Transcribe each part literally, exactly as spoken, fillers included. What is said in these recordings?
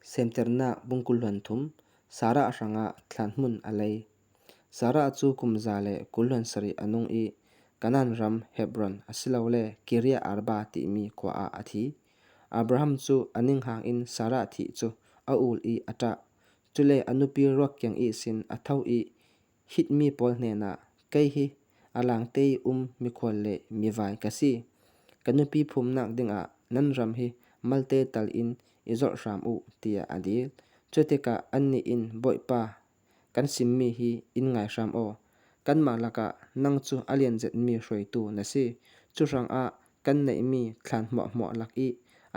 Semterna bung kul hluan thum. Sarah hranga thlan hmun a lei. Sarah chu kum za le kul hluan sari a nung i, Kanan ram Hebron a si lo le Kiria Arba timi khua ah a thi. Abraham chu a ning hangin Sarah thih chu a ul i a tah. Chule a nupi ruak kiang i sin a tho i, Hit mi pawl hnena, Kei hi a langtei um mikhual le mivai ka si. Ka nupi phumnak dingah nan ram hi malte tal in i zolh hram uh, tiah a dil. Chutikah annih in, Bawipa, kan simmi hi in ngai hram aw. Kanmah lakah nang cu a lianzetmi hruaitu na si. Cu hrangah kan neihmi thlan hmuahhmuah lak i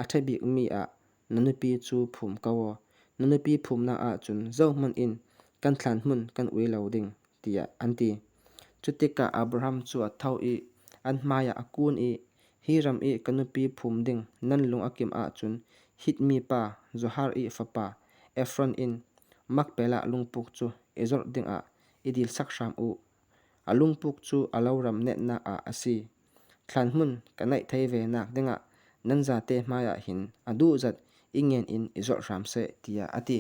a ṭha bikmi ah na nupi cu phum ko aw. Na nupi phumnak ahcun zohhmanh in kan thlan hmun kan ui lo ding, tiah an ti. Cutikah Abraham cu a tho i an hmaiah a kun i, Hi ram i ka nupi phum ding nan lung a kim ahcun Hit mipa Zohar i fapa Efron in Makpelah lungpuk cu i zolh dingah i dilsak hram uh. A lungpuk cu a lo ram netnak ah a si. Thlan hmun ka neih thei ve nak dingah nan zate hmaiah hin a duhzat i ngen in i zolh hram seh, tiah a ti.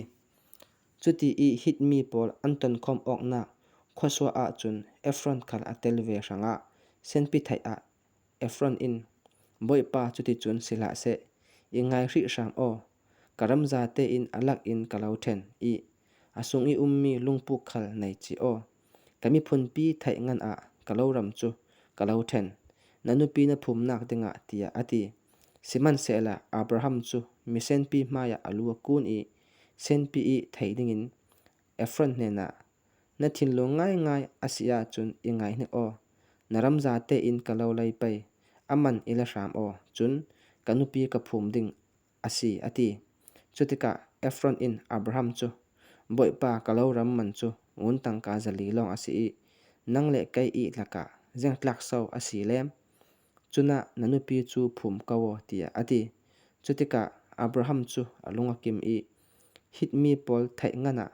Cuti i Hit mi pawl an tonkhawm awknak khuasuah ahcun Efron khal a tel ve hrangah senpi theih ah Efron in, Bawipa, cuticun si hlah seh, i ngai hrih hram aw. Ka ram zate in a lak in ka lo ṭhen i a sung i ummi lungpuk khal nei ci aw. Ka miphunpi theih ngan ah ka lo ram cu ka lo ṭhen, na nupi na phumnak dingah, tiah a ti. Sihmanhsehlaw Abraham cu misenpi hmaiah a lu a kun i senpi i thei dingin Efron hnenah, Na thinlung ngaingai a si ahcun i ngai hnik aw. Na ram zate in ka lo lei pei, a man i la hram aw. Cun ka nupi ka phum ding a si, a ti. Cutikah Efron in Abraham cu, Bawipa, ka lo ram man cu ngun tangka zali lawng a si i nang le kei i lakah zengtlak so a si lem? Cunah na nupi cu phum ko aw, tiah a ti. Cutikah Abraham cu a lung a kim i Hit mi pawl theih ngan ah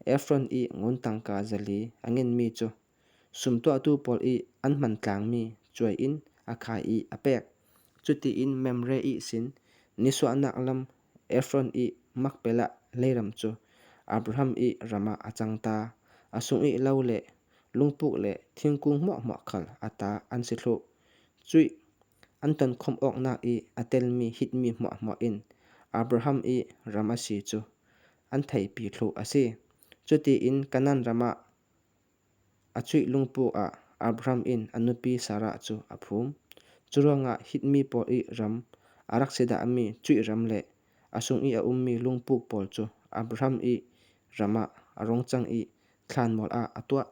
Efron i ngun tangka zali a ngenmi cu sumtuahtu pawl i an hman tlangmi cuai in a khai i a pek. Cutiin Mamre ihsin nisuahnak lam Efron i Makpelah leiram cu Abraham i ram ah a cang ta. A sung i lo le lungpuk le thingkung hmuahhmuah khal a ta an si thluh. Cuih an tonkhawm awknak i a telmi Hit mi hmuahhmuah in Abraham i ram a si cu an theipi thluh a si. Cutiin Kanan ram ah a cuih lungpuk ah Abraham in a nupi Sarah cu a phum. Curuangah Hit mi pawl i ram a rak si dahmi cuih ram le a sung i a ummi lungpuk pawl cu Abraham i ram ah a rung cang i thlanmual ah a tuah.